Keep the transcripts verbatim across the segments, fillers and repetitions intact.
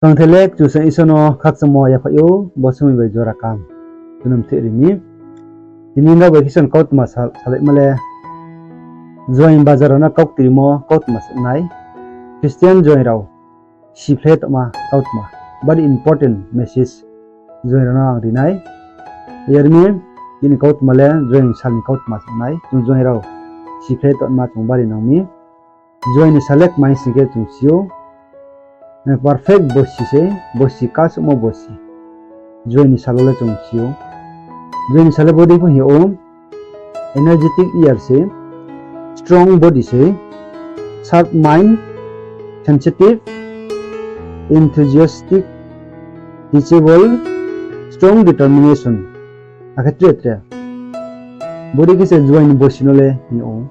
Tongthe le Kchusoyang Isor no khakchangmo yaphaih ou, bo somoing bai jora kaham chung no mtheh ri mi. Tini nrao bai khe chung kautma sa-, salaima le, juaing bajar rao no kauktirimo kautma se ong nai. Christian juaing rao siphlai tongma kautma, very important message juaing rao no ang ri nai. Yar mi, tini kautma le juaing sal ni kautma se ong nai. Chung juaing rao siphlai tongma chung bari nang mi. Juaing ni sal le kmai sing khe chung si ou. Perfect bosi se, bosi kasouhmo bosi. Juaing ni sal wo le chung si ou. Juaing ni sal le bodei pho hing ou, energetic year se, strong body se, sharp mind, sensitive, enthusiastic, teachable, strong determination. Akhe tre tre. Bodei khe se juaing ni bosi no le hing ou.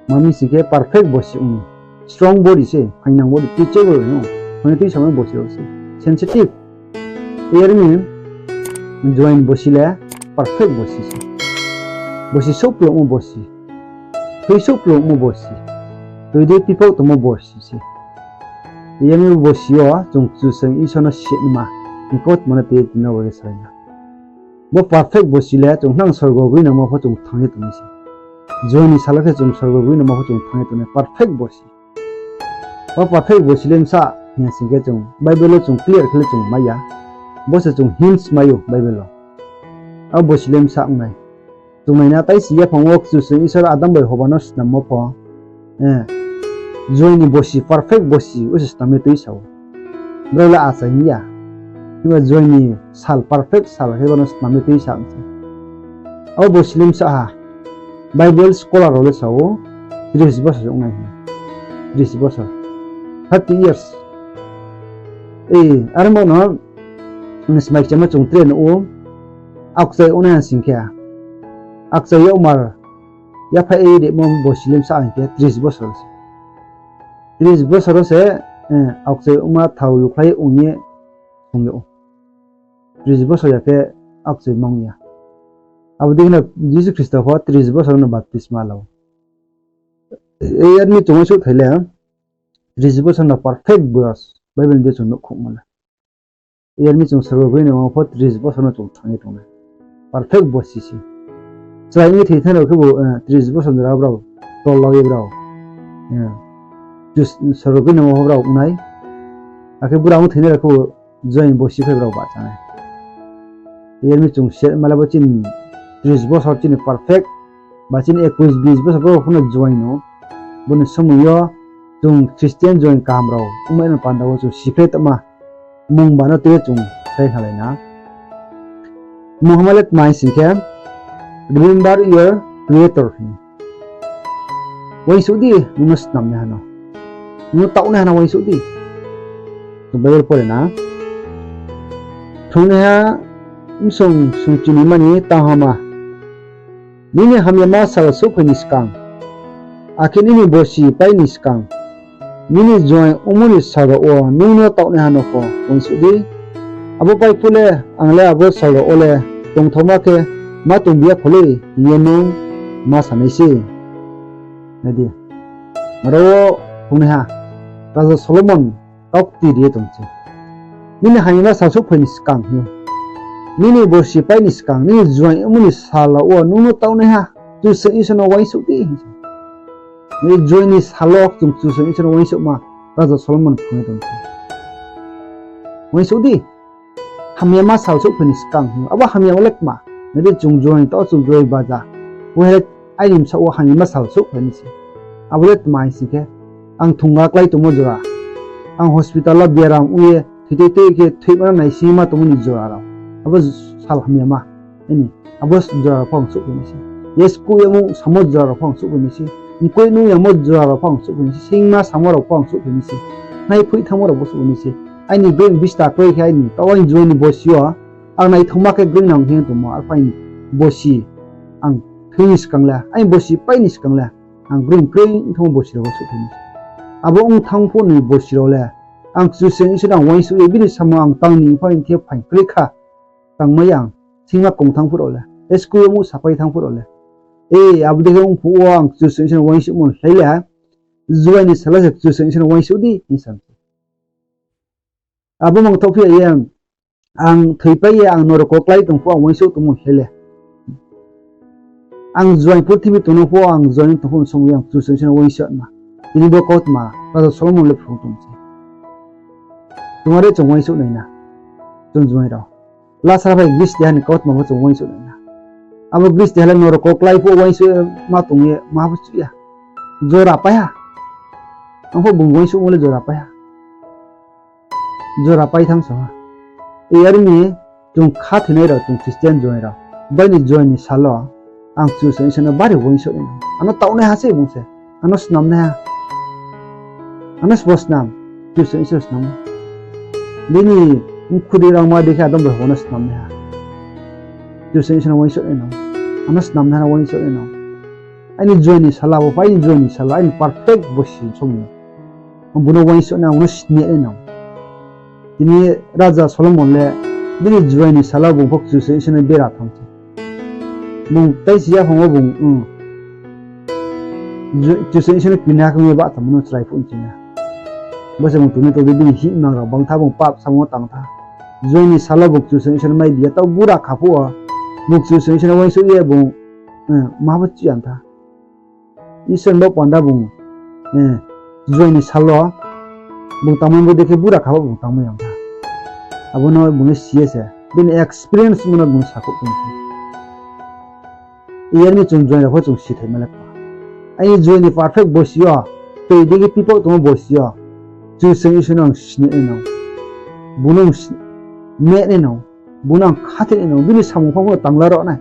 Mami sing khe perfect bosi ong. Strong body se, phaingnang body, teachable hing ou. Phaingnang tuisamo bosi rao se. Sensitive. Yar mi, juaing ni bosi le perfect bosi se. Bosi souhplungmo bosi. Thui souhplungmo bosi. Tui dei tuipaoh tongmo bosi se. Yar mi bosi yo chung Kchusoyang Isor no sinaima, ni kautma no tei ye tini nrao bai khe salai na. Bo perfect bosi le chung nang sorgo grinangmo pho chung thanng ye tongnai se. Juaing ni sal wo khe chung sorgo grinangmo pho chung thanng ye tongnai perfect bosi. Bo perfect bosi le bsa hing sing khe chung Bible wo chung clear khe le chung mai ya. Bo se chung hints mai ou Bible wo. Abo bosi le bsa ong nai. Chung nai na, taisi yaphang wo Kchusoyang Isor Adam bai Hoba no snammo pho, juaing ni bosi, perfect bosi wo se snam ye tuisa ou. Brao le achai ya. Himba juaing ni sal, perfect sal khe bo no snam ye tuisa ong se. Abo bosi le bsa ha. Bible scholar rao le sa ou, tris bosor ong nai hing. Tris bosor. Thirty years. Are bo no, smai kchama chung tre nuh ou, akchai ong nai ha sing khe, akchai yagmar yaphaih ye rimo bosi le bsa hing khe tris bosor se. Tris bosor wo se, akchai ongma thao yukhlai ong ye song yag ou. Tris bosor ya khe akchai mang ya. Abo dei khe no Jisu Khristo pho tris bosor no baptisma la ou. Yar mi chung uaingsouhthai le, tris bosor no perfect boyos Bible ni de chung nuhkhouhmo le. Yar mi chung sorgo grinangmo pho tris bosor no chung thanng ye tongnai. Perfect bosi se. Chrai ong ye thoithanng rao khebu, tris bosor jora brao tol lau ye brao sorgo grinangmo pho brao ong nai. Akhe bura ong thoinai rao khebu juaing bosi phai brao bahcha nai. Yar mi chung se mala bo chini tris bosor chini perfect, ba chini ekush bis bosor bo pho no juaing no. Bo ni somoing yo chung Christian juaing kaham rao ongmai no panda wo chung siphlai tongma mungba no tei ye chung khlai khnalai na. Mungha ma le tma hing sing khe, Remember your Creator hing. Uaingsouh di, nung no snamnaiha no. Nung no taohnaiha no uaingsouh di. Chung Bible pore na. Phrungnaiha bsong sungchi ni mani tanghama. Nini hamyama sal souhphai ni skang, akhe nini bosi pai ni skang, nini juaing ongmo ni sal rao wo nung no taohnaiha no pho uaingsouh di. Abo pai phuh le, ang le abo sal rao wo le tongthaoma khe ma tongbi ya kho lei, hing ye nung ma sa nai se. Nai di, aro wo phrungnaiha, Raja Solomon kaukti ri ye tong se. Nini hamyama sal souhphai ni skang hing ou. Nini bosi pai ni skang, nini juaing ongmo ni sal rao wo nung no taohnaiha, Kchusoyang Isor no uaingsouh di hing se. Nini juaing ni sal wo chung Kchusoyang Isor no uaingsouhma, Raja Solomon phrung ye tong se. Uaingsouh di, hamyama sal souhphai ni skang hing ou. Abo hamyama le tma? Nai di, chung juaing taoh, chung juaing baja. Bo he aini bsaoh wo hamyama sal souhphai ni se. Abo le tma hing sing khe, ang thungga klái tongmo jora, ang hospital wo biaram ong ye thoitei tei khe thoima no naisingma tongmo ni jora rao. Abo sal hamyama, aini, abo jora rao pho ang souhphai ni se. Yes, kuh yamo samo jora rao pho ang souhphai ni se. Mkoih nung yamo jora rao pho ang souhphai ni se. Singma samo rao pho ang souhphai ni se. Nai phoih thanngmo rao pho souhphai ni se. Aini bini bista kroi khe aini, taoh aini juaing ni bosi yo ang naithaoma khe gringnang khe tongmo, arphuh aini bosi ang thoi ni skang le, aini bosi pai ni skang le, ang gring kroi ongthaomo bosi rao wo souhphai ni se. Abo ongthanng phuh ni bosi rao le, ang Kchusoyang Isor no ang uaingsouh ye bini samung ang tang ni pho aini thing yo phaing kroi kha, tangmai ya ang, singma kong thanng phuh rao le, school yo muhsapai thanng phuh rao le. E, abo dei khe ong phuh wo ang Kchusoyang Isor no uaingsouhmo slái le, juaing ni sal wo se Kchusoyang Isor no uaingsouh di hing sa se. Abo mangthaoh phi ya ye, ang thoipai ye ang norok wo klái tong pho ang uaingsouh tongmo khe le. Ang juaing purthimbi tong no pho ang juaing tong pho somoi ang Kchusoyang Isor no uaingsouh ma. Tini bo kautma Raja Solomon le phrung tong se. Chung are chung uaingsouh nai na. Chung juaing rao. Lasara bai Greece deha ni kautma pho chung uaingsouh nai na. Abo Greece deha le norok wo klái pho uaingsouh ma tong ye ma pho chuh ya. Jora pai ha. Ang pho bung uaingsouhmo le jora pai ha. Jora pai tham sa ha. Yar mi chung khathoinai rao, chung Christian juaing rao, bai ni juaing ni sal wo ang Kchusoyang Isor no bari uaingsouh nai nang. Ano taohnaiha se bung se. Ano snamnaiha. Ano sbo snam. Kchusoyang Isor snam. Bini mkhu di rangma dei khe adom bai bo no snamnaiha. Kchusoyang Isor no uaingsouh nai nang. Ano snamnaiha no uaingsouh nai nang. Aini juaing ni sala bo, aini juaing ni sala, aini perfect bosi somoi. Ang bung no uaingsouh nai, ang bung no sni nai nang. Tini Raja Solomon le bini juaing ni sala bung pho Kchusoyang Isor no bera tham se. Bung tai si yaphang wo bung, Kchusoyang Isor no kri nai ha khe bung ye bah tangmo no chrai phuh nching ya. Bo se bung tini tong di bini hihmang rao bangtha, bung pap samung wo tangtha. Juaing ni sala bung Kchusoyang Isor no mai bi ya, taoh bura kha phuh wo bung Kchusoyang Isor no uaingsouh ye bung ma pho chuh ya tha. Isor ni bo panda bung juaing ni sal wo bung tangmai bo dei khe bura kha pho bung tangmai ya tha. Abo no bung le si ye se, bini experience mo no bung sakhouh tong se. Yar mi chung juaing rao pho chung sithai ma le kma. Aini juaing ni perfect bosi yo, toi dei khe pipaoh tongmo bosi yo, Kchusoyang Isor no ang sni nai nang. Bung no ang meh nai nang. Bung no ang khathoi nai nang. Bini samung pho pho tangla rao nai.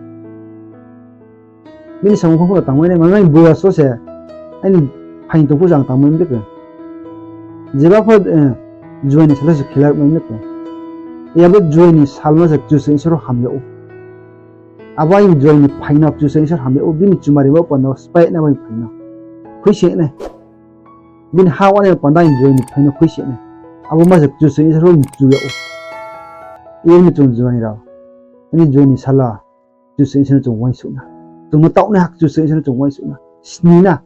Bini samung pho pho tangmai nai, mano aini boyos wo se, aini phaing tong phuh se ang tangmai mle khe. Jeba pho juaing ni sala se khela rao mai mle khe. Yabo juaing ni sal no se Kchusoyang Isor ham yag ou. Abo aini juaing ni phaing no Kchusoyang Isor ham yag ou, bini chumari bo panda wo spái nai bai phaing no. Khuisi nai. Bini ha wa nai panda aini juaing ni phaing no khuisi nai. Abo ma se Kchusoyang Isor mchu yag ou. Yar mi chung juaing rao, aini juaing ni sala, Kchusoyang Isor no chung uaingsouh na. Chung no taohnaiha Kchusoyang Isor no chung uaingsouh na. Sni na.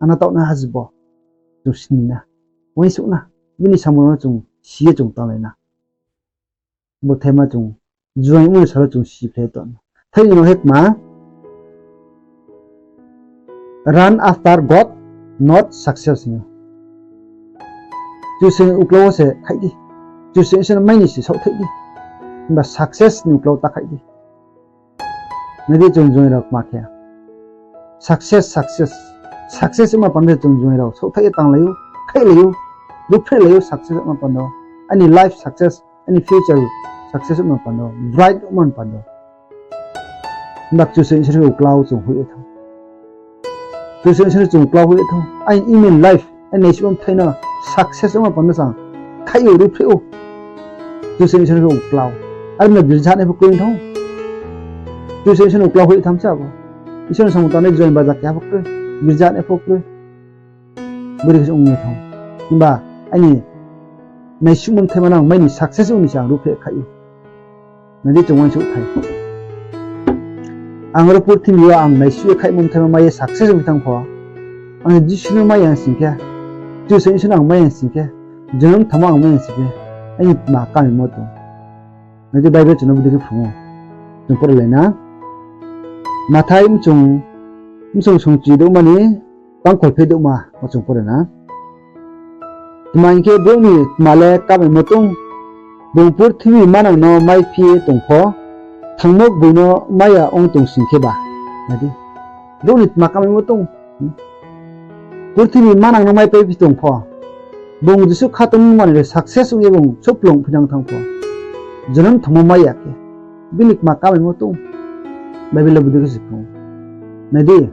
Ano taohnaiha se bo. Chung sni na. Uaingsouh na. Bini samung rao no chung si ye chung tanglai na. Bo thema chung juaing mo ni sal wo chung si phlai tong na. Thai ni no khe kma, run after God, not success hing ou. Kchusoyang uklau wo se khaih di. Kchusoyang Isor no mai ni se saohthaih di. Himba success ni uklau ta khaih di. Nai di chung juaing rao kma khe. Success, success. Success ongma panda chung juaing rao saohthaih ye tanglai ou, khaihlai ou, ruhphrehlai ou success ongma panda wo. Aini life success, aini future success ongma panda wo, bright ongma panda wo. Himba Kchusoyang Isor ni uklau chung hoih ye thanng. Kchusoyang Isor ni chung uklau hoih ye thanng. Aini aim in life, aini naisuhmo bthai no success ongma panda wo se ang khaih ou, ruhphreh ou. Kchusoyang Isor ni uklau. Are no girja nai pho kroi thanng. Kchusoyang Isor ni uklau hoih ye thanng se abo. Isor ni samung tangnai juaing baja keha pho kroi. Girja nai pho kroi. Bori khe se ong ye thanng. Himba aini naisuhmo bthai ma nang mai ni success ong ni se ang ruhphreh khaih ou. Nai di chung uaingsouh thai. Ang ro purthimbi yo ang naisuh ye khaihmo bthai ma mai ye success ong thanng pho, ang Jisu no mai ya sing khe, Kchusoyang Isor no ang mai ya sing khe, jonom thangmo ang mai ya sing khe, aini tma kamaimo tong? Nai di Bible chung no bodei khe phrung ou. Chung pore lai na. Mathai bsung, bsung sungchi douhma ni tangkhol phe douhma wo chung pore na. Tma hing khe, brouh ni tma le kamaimo tong? Bung purthimbi manang no maiphi ye tong pho, thangmo gboi no mai ya ong tong sing khe ba? Nai di, brouh ni tma kamaimo tong? Purthimbi manang no maipaiphi tong pho, bung jesuh khatungmo manoi le success ong ye bung souhplung phinang thanng pho, jonom thangmo mai ya khe, bini tma kamaimo tong? Bible le bodei khe se phrung ou. Nai di,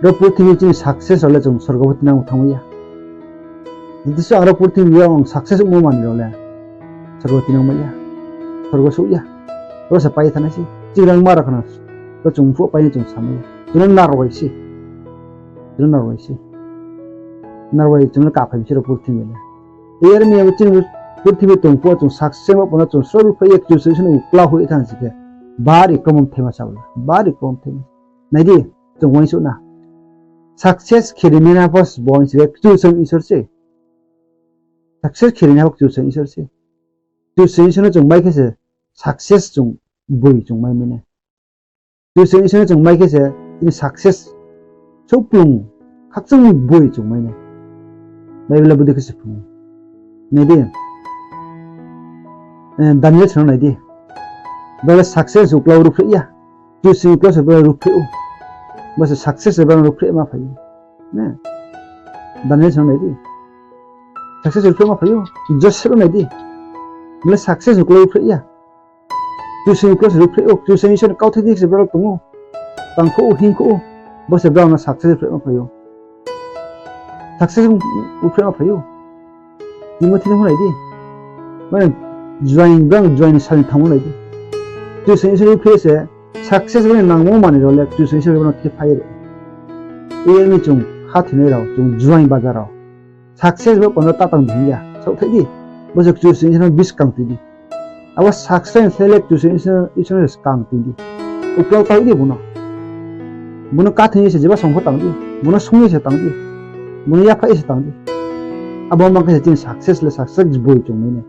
ro purthimbi chini success rao le chung sorgo pho tinang thanngmai ya. Jesuh ang ro purthimbi yo ang success ongmo manoi rao le sorgo tinang mai ya, sorgo souh ya. Ro se pai thanng nai se, chini rangma rao khna, ro chung phuh pai ni chung samai ya. Chung no narwai se, chung no narwai se, narwai chung no kaphai mi se ro purthimbi le. Yar mi abo chini purthimbi tong phuh wo chung success ongmo panda chung sroruhphai ye Kchusoyang Isor ni uklau hoih ye thanng sing khe, bari krom bthai ma sa bo le, bari krom bthai ma. Nai di, chung uaingsouh na. Success khe rimai nai pho sbo hing sing khe Kchusoyang Isor se. Success khe ri nai ha Kchusoyang Isor se. Kchusoyang Isor no chung mai khe se success chung boi chung mai mi nai. Kchusoyang Isor no chung mai khe se chini success souhplung khakchang ni boi chung mai nai. Bible le bodei khe se phrung ou. Nai di, Daniel song no nai di. Brao le success uklau ruhphreh ya. Kchusoyang uklau se brao ruhphreh ou. Bo se success se brao ruhphreh ma phai ou. Daniel song no nai di. Success ruhphreh ma phai ou. Joseph no nai di. Bo le success uklau ruhphreh ya. Kchusoyang uklau se ruhphreh ou, Kchusoyang Isor ni kauthai di se brao tong ou, tangkhouh ou, hingkhouh ou, bo se brao no success ruhphreh ma phai ou. Success ruhphreh ma phai ou. Timothy no nai di. Mane, juaing, brao juaing ni sal ni thanngmo nai di. Kchusoyang Isor ruhphreh se, success bini nangmo manoi rao le Kchusoyang Isor bini no thephai ri. Iyar mi chung khathoinai rao, chung juaing baja rao. Success bo panda ta tang di hing ya, saohthaih di. Bo se Kchusoyang Isor no buskang tui di. Abo success ni slái le Kchusoyang Isor no skang tui di. Uklau tang di bung no. Bung no khathoi se jeba song pho tang di. Bung no sung ye se tang di. Bung no yaphaih ye se tang di. Abo mang khe se chini success le success boi chung mai nai.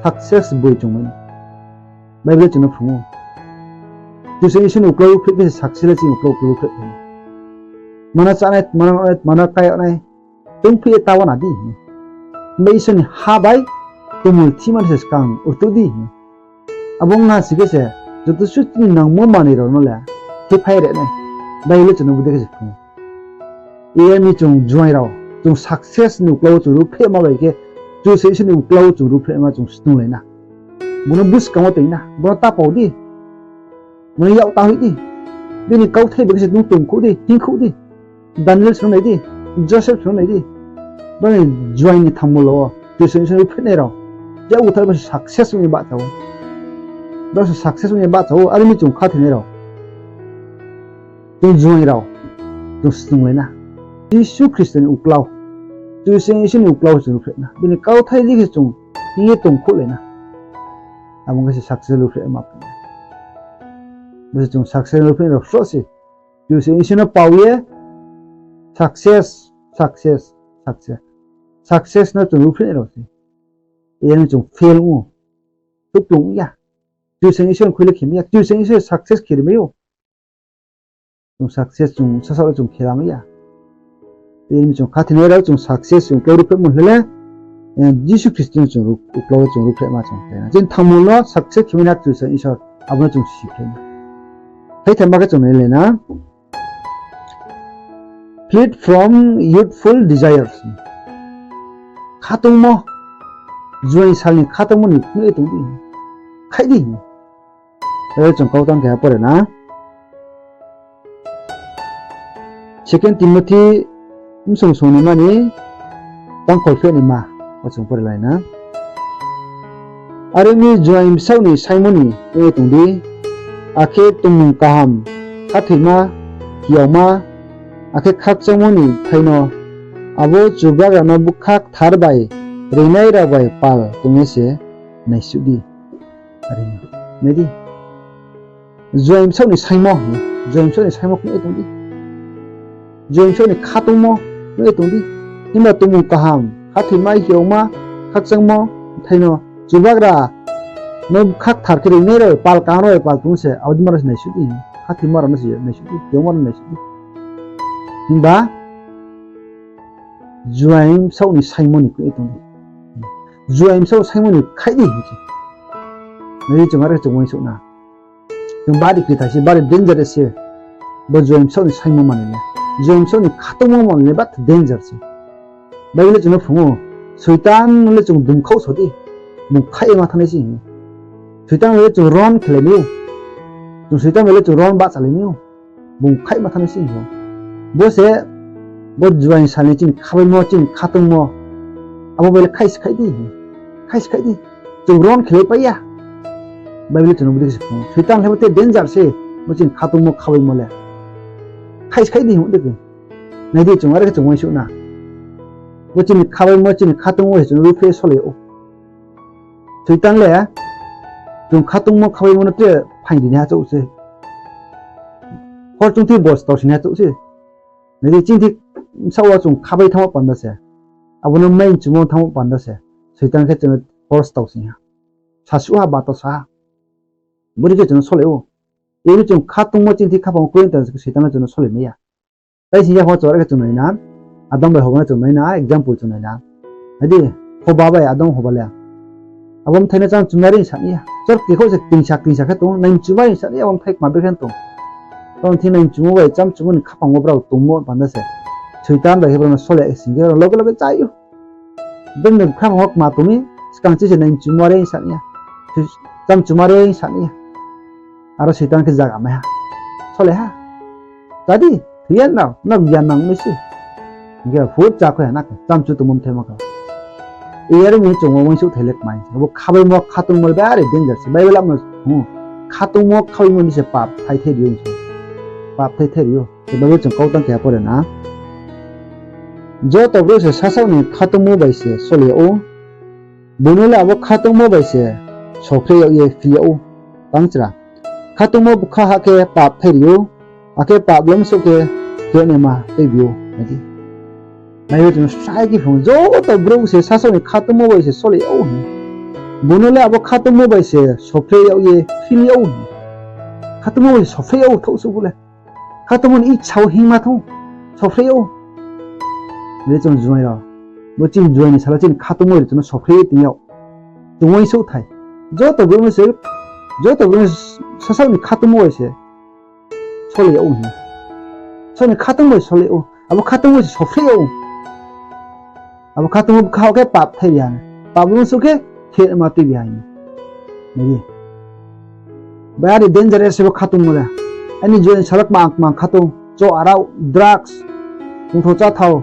Success boi chung mai nai. Bible chung no phrung ou. Kchusoyang Isor ni uklau ruhphreh khe se success le chini uklau ruhphreh nai. Mana chánai, mana nai, mana kai yag nai. Tongphi ye ta wana di. Himba Isor ni ha bai tongmung thimani se skang rtuh di. Abo ong ha si khe se, joto suh chini nangmo manoi rao no le thephai ri nai. Bible chung no bodei khe se phrung ou. Iyar mi chung juaing rao, chung success ni uklau wo chung ruhphrehma bai khe, Kchusoyang Isor ni uklau wo chung ruhphrehma chung snunglai na. Bung no buskang wo toing na, bung no ta pau di. Bung no yak ta hoih di. Bini kauthai bai khe se nung tongkhouh di, hingkhouh di. Daniel song no nai di, Joseph song no nai di. Brao ni juaing ni thanngmo lo wo Kchusoyang Isor ruhphrehnai rao, je uthar bo se success ong ye bahcha ou. Brao se success ong ye bahcha ou, are mi chung khathoinai rao, chung juaing rao, chung snunglai na. Jisu Khristo ni uklau, Kchusoyang Isor ni uklau chung ruhphreh na. Bini kauthai di khe chung hing ye tongkhouhlai na. Abo ong khe se success ruhphreh ma phai nai. Bo se chung success ruhphrehnai rao sroh se. Kchusoyang Isor no pau ye success, success, success. Success no chung ruhphrehnai rao se. Iyar mi chung fail ong ou. Souhplung ong ya. Kchusoyang Isor ni khui le khe mai ya. Kchusoyang Isor success khe ri mai ou. Chung success chung sasaoh le chung khe la mai ya. Iyar mi chung khathoinai rao chung success chung uklau ruhphrehmo le le, Jisu Khristo no chung uklau wo chung ruhphrehma chung khe na. Chini thanngmo no success khe mai na Kchusoyang Isor, abo no chung si khe na. Thaitham ba khe chung nailai na. Flee from youthful desires. Khatungmo, juaing sal ni khatungmo ni khnoi tong di. Khaih di. Chung kau tang keha pore na. Second Timothy bsong song ni ma ni tangkhol pheh ni ma, o chung pore lai na. Are ong mi juaing bsaoh ni saingmo ni khnoi tong di, akhe tongmung kaham, khathoima, hiaoma, akhe khakchangmo ni bthai no, abo Chubagra no bkha kthar bai reinai rao bai pal tong ye se naisuh di. Are ong mi, nai di. Juaing bsaoh ni saingmo, juaing bsaoh ni saingmo khnoi tong di. Juaing bsaoh ni khatungmo khnoi tong di. Himba tongmung kaham, khathoima, hiaoma, khakchangmo bthai no Chubagra no bkha kthar khe reinai rao bai pal, kaham rao bai pal tong se, abo dei ma rao se naisuh di. Khathoima rao no se naisuh di, hiaoma rao no naisuh di. Himba juaing bsaoh ni saingmo ni khnoi tong di. Juaing bsaoh saingmo ni khaih di hing se. Nai di, chung are chung uaingsouh na. Chung bari krithai se, bari dangerous se. Bo juaing bsaoh ni saingmo manoi le, juaing bsaoh ni khatungmo manoi le bat danger se. Bible le chung no phrung ou, Soitan no le chung dumkhaoh so di, bung khaih ye ma thanng nai se hing ou. Soitan bai le chung ron khelai mai ou. Chung Soitan bai le chung ron bahchalai mai ou. Bung khaih ma thanng nai se hing ou. Bo se, bo juaing sal ni chini khabaimo, chini khatungmo, abo bai le khaih se khaih di, khaih se khaih di. Chung ron khelai pai ya. Bible chung no bodei khe se phrung ou. Soitan le bo te danger se, bo chini khatungmo khabaimo le. Khaih se khaih di hing ou de khe. Nai di, chung are khe chung uaingsouh na. Bo chini khabaimo, chini khatungmo se chung ruhphreh solai ou. Soitan le chung khatungmo khabaimo no tre phaing ri naiha chouh se. Hor chungthi bos tau si naiha chouh se. Nai di, chini thi bsaoh wo chung khabai thanngmo panda se. Abo no main chumo thanngmo panda se Soitan khe chung no force tau sing ha. Sasuh ha, bato sa ha. Bori khe chung no sole ou. Eri chung khatungmo chini thi khaphang wo kroi tang se Soitan no chung no sole mai ya. Tai sing ya pho chung are khe chung nai na. Adam bai Hoba no chung nai na, example chung nai na. Nai di, Hoba bai Adam Hoba le abo bthai no chámchumari sa ni ya. Chorkti khouh se ktingsa ktingsa khe tong, naimchumari sa ni ya, abo bthai kma brekhe tong. Tong thi naimchumo bai chámchumo ni khaphang wo brao tongmo panda se Soitan bai khe brao no sole sing khe brao loge loge chai ou. Bini khaphang wo kma tong mi, skang chi se naimchumari sa ni ya. Chámchumari sa ni ya. Aro Soitan khe zaga mai ha. Sole ha. Chá di, thoi ya nrao, nrao gyan nang mi se. Hing khe phuh chákhoi ha na khe, chámchu tongmo bthai ma khe. Iyar mi chung wo uaingsouhthai le kmai se. Abo khabaimo khatungmo le bari danger se. Bible amo, hmm, khatungmo khabaimo ni se pap thaithai ri ou se. Pap thaithai ri ou. Khe Bible chung kau tang keha pore na. Joto brouh se sasaoh ni khatungmo bai se sole yag ou. Bung no le abo khatungmo bai se sophreh yag ye phil yag ou. Tangchra. Khatungmo bkha ha khe pap thai ri ou, akhe pap lomsouh khe khe naima tuibi ou. Nai di. Nai yo chung srai khe phung, joto brouh se sasaoh ni khatungmo bai se sole yag ou hing. Bung no le abo khatungmo bai se sophreh yag ye phil yag ou hing. Khatungmo bai se sophreh yag ou thouh suh phuh le. Khatungmo ni ichha wo hingma thong, sophreh yag ou. Nai di chung juaing rao. Bo chini juaing ni sal wo chini khatungmo bai chung no sophreh ye tong yag. Chung uaingsouhthai. Joto brouh no se, joto brouh no sasaoh ni khatungmo bai se sole yag ou hing. Sasaoh ni khatungmo bai sole yag ou. Abo khatungmo bai se sophreh yag ou. Abo khatungmo bkha ha khe pap thai ri ha. Pap lomsouh khe khe naima tuibi ha hing. Nai di. Bari dangerous se bo khatungmo le. Aini juaing sal wo kma kma khatung, cho arao, drugs, tongthao cháthao,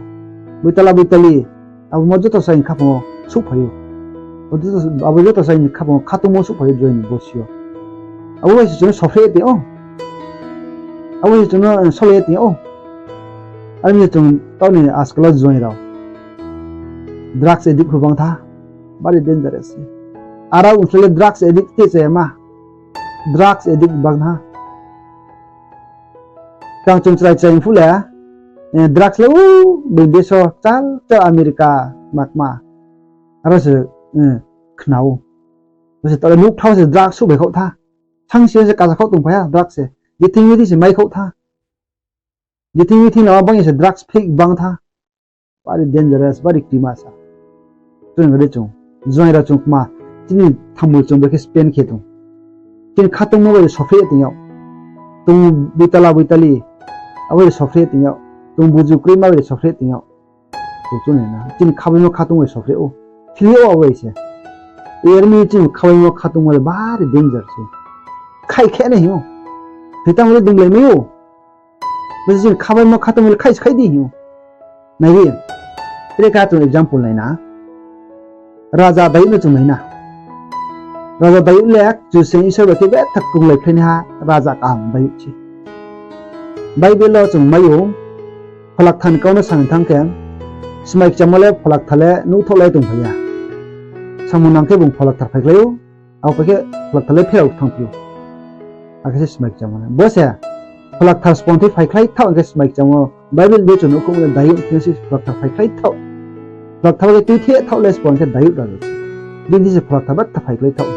boitala boitali, abo mo joto se aini khaphang wo souhphai ou. Abo joto se aini khaphang wo khatungmo souhphai ou juaing ni bosi yo. Abo bai se chung no sophreh ye tong ou. Abo bai se chung no sole ye tong ou. Are mi chung taoh ni askal wo juaing rao drugs addict pho bang tha, bari dangerous se. Arao ong sle drugs addict te chaya ma, drugs addict bang tha. Kang chung chrai chrai phuh le, drugs le o, bini desh wo chal chal America, makma. Aro se khna ou. Bo se taoh le nouhthao se drugs souhphai khaoh tha. Sangsi yo se kasa khaoh tongphai ha drugs se. Jething mithi se mai khaoh tha. Jething mithi lama bang ye se drugs phik bang tha. Bari dangerous, bari ktima sa. Chung are chung, juaing rao chung kma, chini thamul chung bai khe spend khe tong. Chini khatungmo bai sophreh ye tong yag. Tong boitala boitali, abo bai sophreh ye tong yag. Tong buzu kroima bai sophreh ye tong yag. Chung chung nai na, chini khabaimo khatungmo bai sophreh ou. Phil yag ou abo bai se. Iyar mi chini khabaimo khatungmo le bari danger se. Khaih khe nai hing ou. Soitan le dunglai mai ou. Bo se chini khabaimo khatungmo le khaih se khaih di hing ou. Nai di, tre kha chung example nai na. Raja Dayud no chung nai na. Raja Dayud le Kchusoyang Isor bai khe betha krunglai khlainaiha raja kaham Dayud se. Bible wo chung mai ou, Pholakthar ni kau no sa ni thanng khe, smai kchamo le Pholakthar le nuhthohlai tongphai ya. Samung nang khe bung Pholakthar phaikhlai ou, abo pai khe Pholakthar le pherao thanngphi ou. Akhe se smai kchamo le. Bo se Pholakthar sbo thing phaikhlai thaoh hing khe smai kchamo Bible de chung nuhkhouh le Dayud thing se Pholakthar phaikhlai thaoh. Pholakthar khe tuithe thaoh le sbo hing khe Dayud raja se. Bini thing se Pholakthar betha phaikhlai thaoh.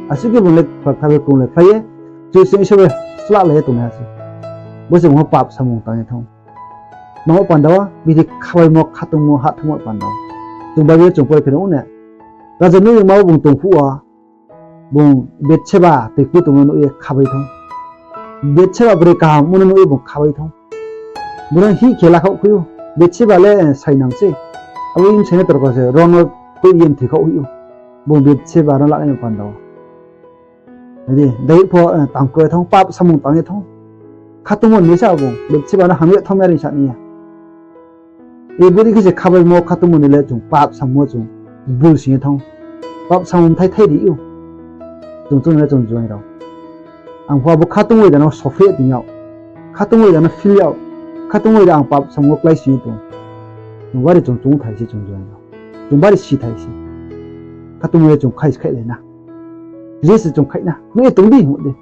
Asuh khe bung le Pholakthar bai krunglai khlai ye, Kchusoyang Isor bai slahlai ye tongnaiha se. Bo se bung pho pap samung tang ye thanng ou. Mamo panda wo, bini khabaimo khatungmo hahthanngmo panda wo. Chung Bible chung pore khe nuh ou ne. Raja nuh ye ma wo bung tong phuh wo, bung Bethseba toiku tongmo nuh ye khabai thanng. Bethseba broi kaham ongmo no nuh ye bung khabai thanng. Bung no hih khe lakhaoh khui ou. Bethseba le sainang se. Abo bsai no torko se ron no tui ye mthoi khaoh hoih ou. Bung Bethseba no lanai panda wo. Nai di, Dayud pho tang kroi thanng, pap samung tang ye thanng. Khatungmo ni sa bung Bethseba no hamya thanng mi are sa ni ya. Bodei khe se khabaimo khatungmo ni le chung pap samung wo chung bul sing ye thanng. Pap samung thai thai ri ou. Chung chung le chung juaing rao. Ang pho abo khatungmo bai da no sophreh ye tong yag. Khatungmo bai da no phil yag. Khatungmo bai da ang pap samung wo klái sing ye tong. Chung bari chung chung thai se chung juaing rao. Chung bari si thai se. Khatungmo le chung khaih se khaihlai na. Je se chung khaih na. Kri ye tong di hing ou de.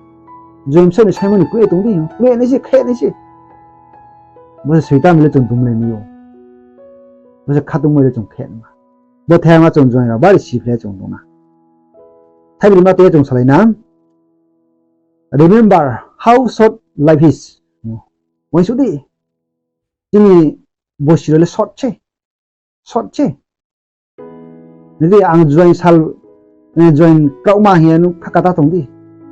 Juaing bsa ni saimo ni kri ye tong di hing ou. Kri ye nai se, khaih nai se. Bo se Soitan le chung dumlai mi ou. Bo se khatungmai le chung khe ma. Bo thaiha ma chung joaing rao bari siphlai chung tong na. Thaibrima tei chung salai na. Remember how short life is. Uaingsouh di. Chini bosi rao le short se. Short se. Nai di, ang joaing sal, eh, joaing kraohma hing ye nung kha kata tong di.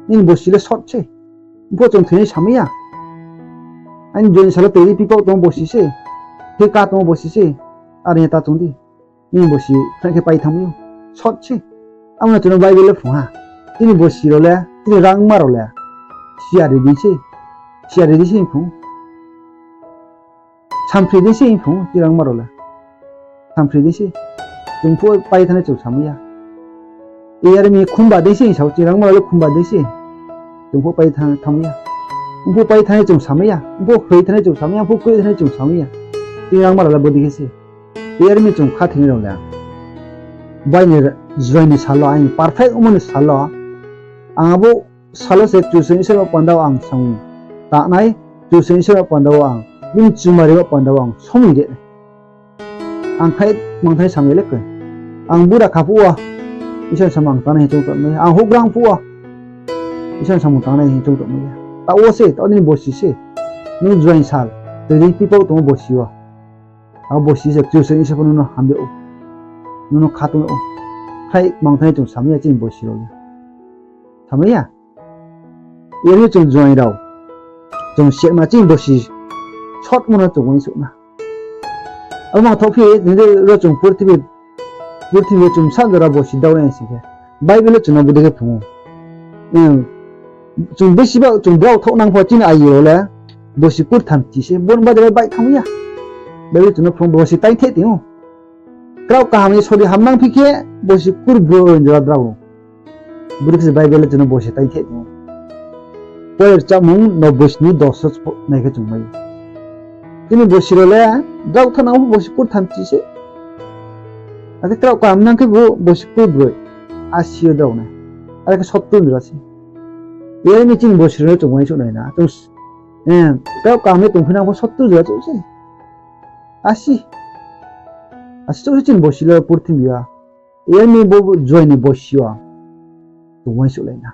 Nini bosi le short se. Mpho chung thoinai samai ya. Aini joaing sal wo toi di pipao tongmo bosi se. Thoi ka tongmo bosi se. Are hing ye ta tong di. Nini bosi khnai khe pai thanngmai ou. Short se. Abo no chung no Bible le phrung ha. Chini bosi rao le, chini rangma rao le siya ri di se. Siya ri di se hing phrung. Samphri di se hing phrung, chini rangma rao le. Samphri di se. Chung phuh pai thanngnai chung samai ya. Iyar mi khumba di se hing sao, chini rangma rao le khumba di se. Chung phuh pai thanng, thanngmai ya. Mphuh pai thanngnai chung samai ya. Mphuh hroi thanngnai chung samai ya. Mphuh kroi thanngnai chung samai ya. Chini rangma rao le bodei khe se. Iyar mi chung khathoinai rao le. Bai ni joaing ni sal wo, ang perfect ongmo ni sal wo, ang abo sal wo se Kchusoyang Isor ba panda wo ang samung tangnai, Kchusoyang Isor ba panda wo ang, bini chumari ba panda wo ang somoi ri nai. Ang khai mang thai samai le koi. Ang bura kha phuh wo, Isor ni samung ang tangnai hing choung tongmai ya. Ang houhgra phuh wo, Isor ni samung tangnai hing choung tongmai ya. Taoh wo se, taoh nini bosi se. Nung joaing sal, toi di pipao tongmo bosi wo. Abo bosi se Kchusoyang Isor pho nung no hamyag ou. Nung no khatung ou. Khlai mang thai chung samai ya chini bosi rao le. Samai ya. Iyar mi chung joaing rao. Chung sema chini bosi short mo no chung uaingsouh na. Abo mang thaoh phi, tini de ro chung purthimbi, purthimbi chung sa jora bosi dao nai sing khe. Bible le chung no bodei khe phrung ou. Chung besi ba chung brao thaoh nang pho chini ayu rao le bosi kurthamchi se, bo ni bade le baih thanngmai ya. Bible chung no phrung bosi taingtheh tong ou. Kraoh kaham ni sori ham nang phi khe bosi kurbroi jora drao. Bodei khe se Bible le chung no bosi taingtheh tong ou. Pore rchamung no boisni dos nai khe chung mai ou. Chini bosi rao le drao thanng nang pho bosi kurthamchi se. Akhe kraoh kaham nang khe bo bosi kurbroi. Asi yo drao nai. Are khe sottur jora se. Iyar mi chini bosi rao no chung uaingsouh nai na. Chung, eh, kraoh kaham ye tongphi nang pho sottur jora chouh se. Asi. Asi chouh se chini bosi le purthimbi yo. Iyar mi bo joaing ni bosi yo chung uaingsouh lai na.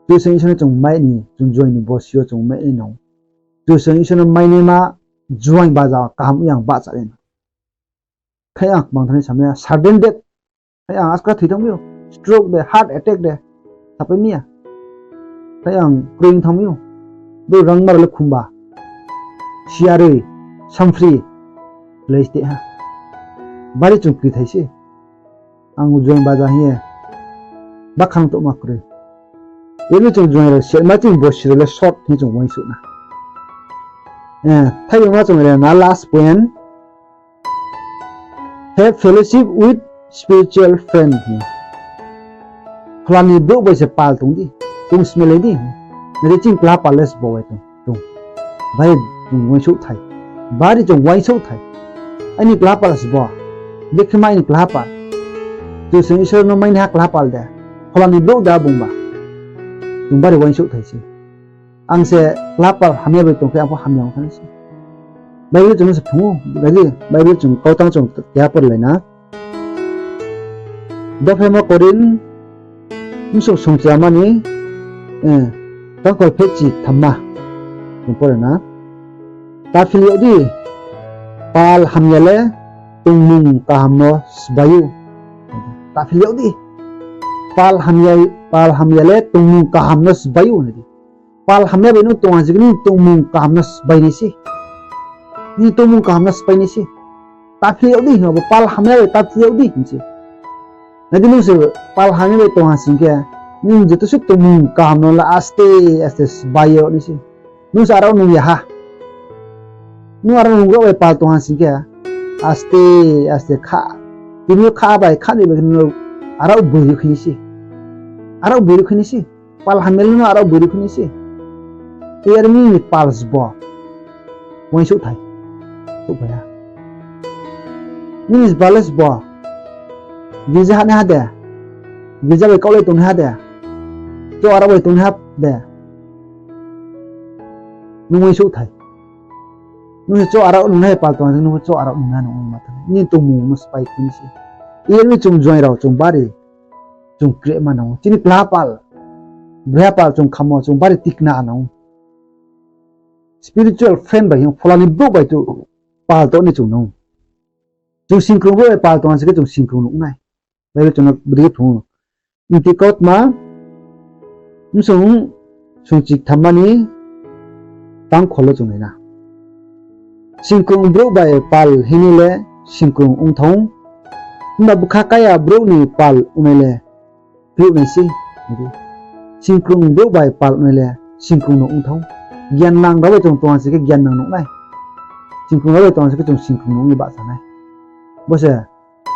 Kchusoyang Isor no chung mai ni, chung joaing ni bosi yo chung mai nai nang. Kchusoyang Isor no mainaima joaing baja kaham yang bahcha nai nang. Khai ang mang thanngnai samai ya, sudden death. Khai ang askra thoi thanngmai ou, stroke de, heart attack de, sapai mi ya. Khai ang kroi thanngmai ou. Bo rangma rao le khumba. Siyaroi, samphri, lai ste ha. Bari chung krithai se. Ang joaing baja hing ye bakhang tongma kroi. Iyar mi chung joaing rao sema chini bosi rao le short hing chung uaingsouh na. Eh, thaibrima chung le na last point. Have fellowship with spiritual friend. Phola ni brouh bai se pal tong di, tong smelai di. Nai di chini klaha pal le sbo bai tong, tong. Bari chung uaingsouh thai. Bari chung uaingsouh thai. Aini klaha pal sbo. Bekhe ma aini klaha pal. Kchusoyang Isor no mainaiha klaha pal de. Phola ni brouh de bungba. Chung bari uaingsouh thai se. Ang se klaha pal hamya bai tong khe ang pho hamya ong thanngnai se. Bible chung no se phrung ou, Bible chung kautang chung keha porlai na. Dophaima Korinth, bsung songchamani, eh, tangkol phehchi thamma. Chung pore na. Ta phil yag di, pal hamya le tongmung kaham no sbai ou. Ta phil yag di, pal hamya, pal hamya le tongmung kaham no sbai ou, nai di. Pal hamya bai nung tong ha sing khe nini tongmung kaham no sbai nai se. Nini tongmung kaham no sbai nai se. Ta phil yag di hing abo pal hamya bai ta phil yag di hing se. Nai di nung se pal hamya bai tong ha sing khe, nini joto suh tongmung kaham no le aste aste sbai yag nai se. Nung se aro nung ya ha. Nung aro nung rao bai pal tong ha sing khe, aste aste kha. Tini yo kha bai kha ni bai khe nung aro boi ri khui nai se. Aro boi ri khui nai se. Pal hamya le no aro boi ri khui nai se. Tei are nini pal sbo uaingsouh thai. Souhphai ha. Nini sba le sbo girja hahnaiha de? Girja bai kaohlai tongnaiha de? Cho aro bai tongnaiha de? Nung uaingsouh thai. Nung se choh arao nung nai pal tong ha se, nung pho choh arao nung nai nung ong ma thanng nai. Nini tongmung no spái khe ni se. Iyar mi chung juaing rao chung bari chung krehma nang ou. Chini klaha pal, breha pal chung khamo chung bari tikna nang ou. Spiritual friend bai hing phola ni brouh bai chung pal tong ni chung nang ou. Chung singkrung brouh bai pal tong ha se khe chung singkrung nuh nai. Bible chung no bodei khe phrung ou. Mti kautma, bsung sungchik thamma ni tangkhol wo chung nai na. Singkrung brouh bai pal hingnai le singkrung ong thang ou, himba bkha kaya brouh ni pal ongnai le kluh nai se. Singkrung brouh bai pal ongnai le singkrung no ong thang ou. Gian nang rao bai chung tong ha se khe gian nang nuh nai. Singkrung rao bai tong ha se khe chung singkrung no ong ye bahcha nai. Bo se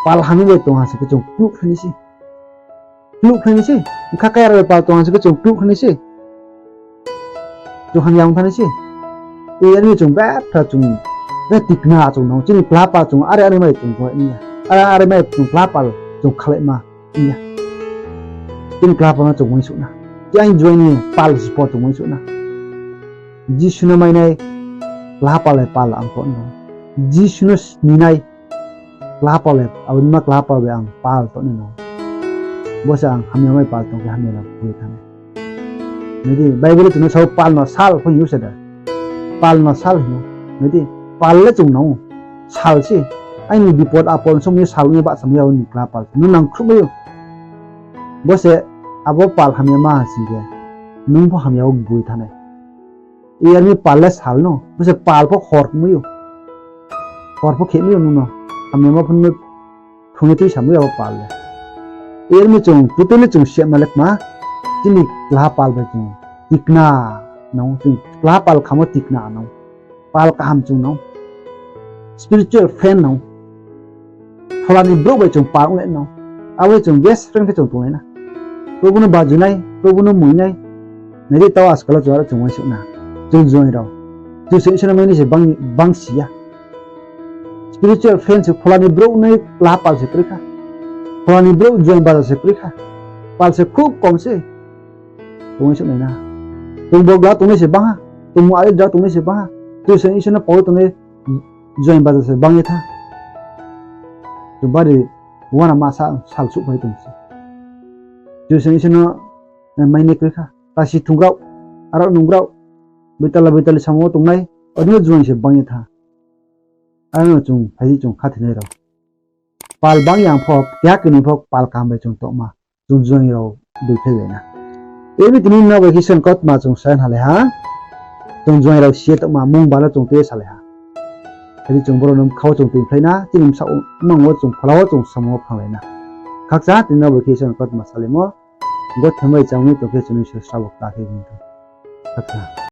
pal hamya bai tong ha se khe chung kluh khlai nai se. Kluh khlai nai se. Bkha kaya rao bai pal tong ha se khe chung kluh khlai nai se. Chung hamya ong thanng nai se. Iyar mi chung betha chung, be tikna chung nang ou. Chini klaha pal chung are are mai chung tong ni ya. Are are mai chung klaha pal chung khalaima ni ya. Chini klaha pal no chung uaingsouh na. Chi aini juaing ni pal sbo chung uaingsouh na. Jisu no mainai klaha pal bai pal ang tong no. Jisu no sninai klaha pal bai, abo ni ma klaha pal bai ang pal tong ni no. Bo se ang hamya mai pal tong khe hamya no khui thanng nai. Nai di, Bible chung no sao pal no sal pho hing ou se da. Pal no sal hing ou. Nai di, pal le chung nang ou. Sal se. Aini bipot apot somoi yo sal ong ye bahcha mai ya, abo ni klaha pal no nangkhruhmai ou. Bo se abo pal hamya ma ha sing khe, nung pho hamya wo gboi thanng nai. Iyar mi pal le sal no, bo se pal pho hor mai ou. Hor pho khe mai ou nung no. Hamya ma pho no thung ye tuisamai abo pal le. Iyar mi chung totally chung sehma le kma, chini klaha pal bai chung tikna nang ou, chung klaha pal khamo tikna nang ou. Pal kaham chung nang ou. Spiritual friend nang ou. Phola ni brouh bai chung pal onglai nang ou. Abo ye chung best friend khe chung tonglai na. Probu no baju nai, Probu no moing nai. Nai di, tao ajkal wo chung aro chung uaingsouh na. Chung juaing rao, Kchusoyang Isor no mai ni se bang, bang si ya. Spiritual friend se phola ni brouh nai klaha pal se kroi kha. Phola ni brouh juaing baja se kroi kha. Pal se khub kom se. Chung uaingsouh nai na. Chung bogla tongnai se bang ha. Tongmung aledra tongnai se bang ha. Kchusoyang Isor no pao ye tongnai juaing baja se bang ye tha. Chung bari uanama sa, sal souhphai tong se. Kchusoyang Isor no, eh, mai ni kroi kha. Tasi thung rao, arao nung rao, boitala boitali samung wo tongnai, abo no juaing se bang ye tha. Aro no chung phai di chung khathoinai rao. Pal bang ya pho, keha keni pho pal kaham bai chung tongma, chung juaing rao dui khlailai na. Emi tini no bai khe Isor ni kautma chung sa ye halai ha. Chung juaing rao si ye tongma mungba no chung tui ye salai ha. Phai di chung boro no bkha wo chung tui khlai na, chini bsaoh mang wo chung phola wo chung samung wo phanglai na. Khakchang ha tini no bai khe Isor ni kautma salaimo. Gothe bai chang ni tong khe chung ni Isor srabo kta khe hing tong. Khakchang ha.